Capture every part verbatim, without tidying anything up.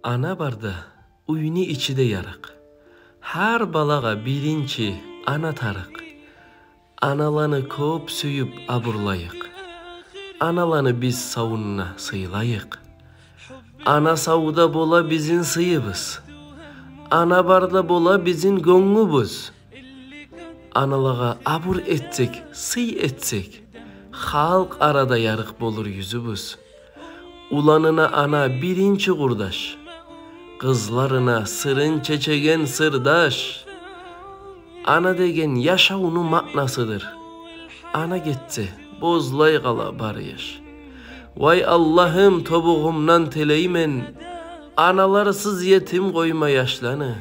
Ана барда уьйню ичи де ярыкъ. Гьар балагъа биринчи ана тарыкъ. Аналаны кёп сююп абурлайыкъ. Аналаны биз савунда сыйлайыкъ. Ана савда бола бизин сыйыбыз. Ана барда бола бизин гёнгюбюз. Аналагъа абур этсек, сый этсек, халкъ арада ярыкъ болур юзюбюз. Уланына ана биринчи къурдаш, къызларына сырын чечеген сырдаш. Ана деген яшавну маънасыдыр. Ана гетсе, бозлай къала бары яш. Вай Аллагьым, тобугъумдан тилеймен, аналарсыз етим къойма яшланы.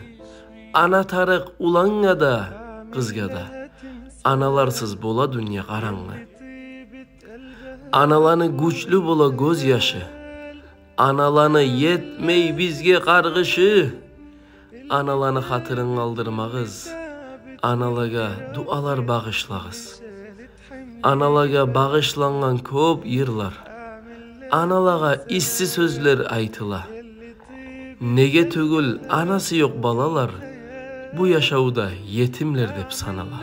Ана тарыкъ улангъа да, къызгъа да. Аналарсыз бола дюнья къарангы. Аналаны гючлю бола гёз яшы. Аналаны етмей бизге къаргъышы. Аналаны хатирин къалдырмагъыз. Аналагъа дуалар багъышлагъыз. Аналагъа багъышлангъан кёп йырлар. Аналагъа исси сёзлер айтыла. Неге тюгюл анасы ёкъ балалар бу яшавда етимлер деп санала.